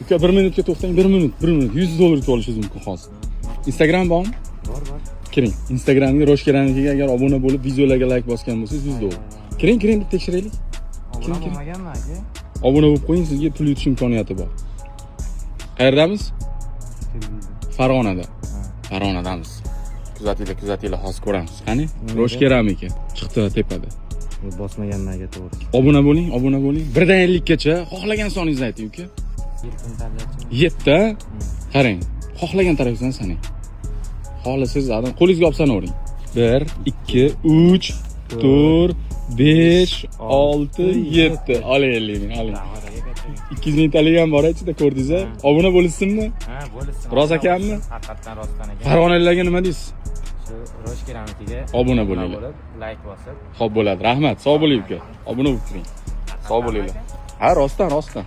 Uka, bir minutga to'xtang, bir minut, bir minut. 100 dollar yutib olishingiz mumkin hozir. Instagram bormi? Bor, bor. Kiring. Instagramga Roshkaranikiga agar obuna bo'lib, videolarga like bosgan bo'lsangiz, 100 dollar. Kiring, kiring, bitta tekshiraylik. Obuna Kiring, kiring. bo'lmaganmi, aka? Obuna bo'lib qo'ying, sizga pul yutish imkoniyati bor. Qayerdamiz? Televizor. Farg'onada. Ha. Farg'onadamiz. Kuzatinglar, kuzatinglar, hozir ko'ramiz. Qani? Nimaga? Roshkeramiki. Chiqdi tepada. Bosmaganman, aka, to'g'risi. Obuna bo'ling, obuna bo'ling. 1 dan 50 gacha xohlagan soningizni ayting, uka. Yettini tanlayapman. Yetti. Qarang, xohlagan tarafingizdan sanang. Xohlasangiz adam qo'lingizga olib sanavering. 1, 2, 3, 4, 5, 6, 7. Oling 50 ming, oling. Rahmat, aka, katta. 200 mingtalik ham bor ichida, ko'rdingiz a? Obuna bo'lishsinmi? Ha, bo'lishsin. Rost ekanmi? Haqiqatdan rostdan ekan. Farg'onaliklarga nima deysiz? Shu Roshkeramikiga Obuna bo'linglar. Bo'lib, like bosib. Xo'p, bo'ladi. Rahmat. Sog' bo'ling, uka. Obuna bo'lib turing. Sog' bo'linglar. Ha, rostdan, rostdan.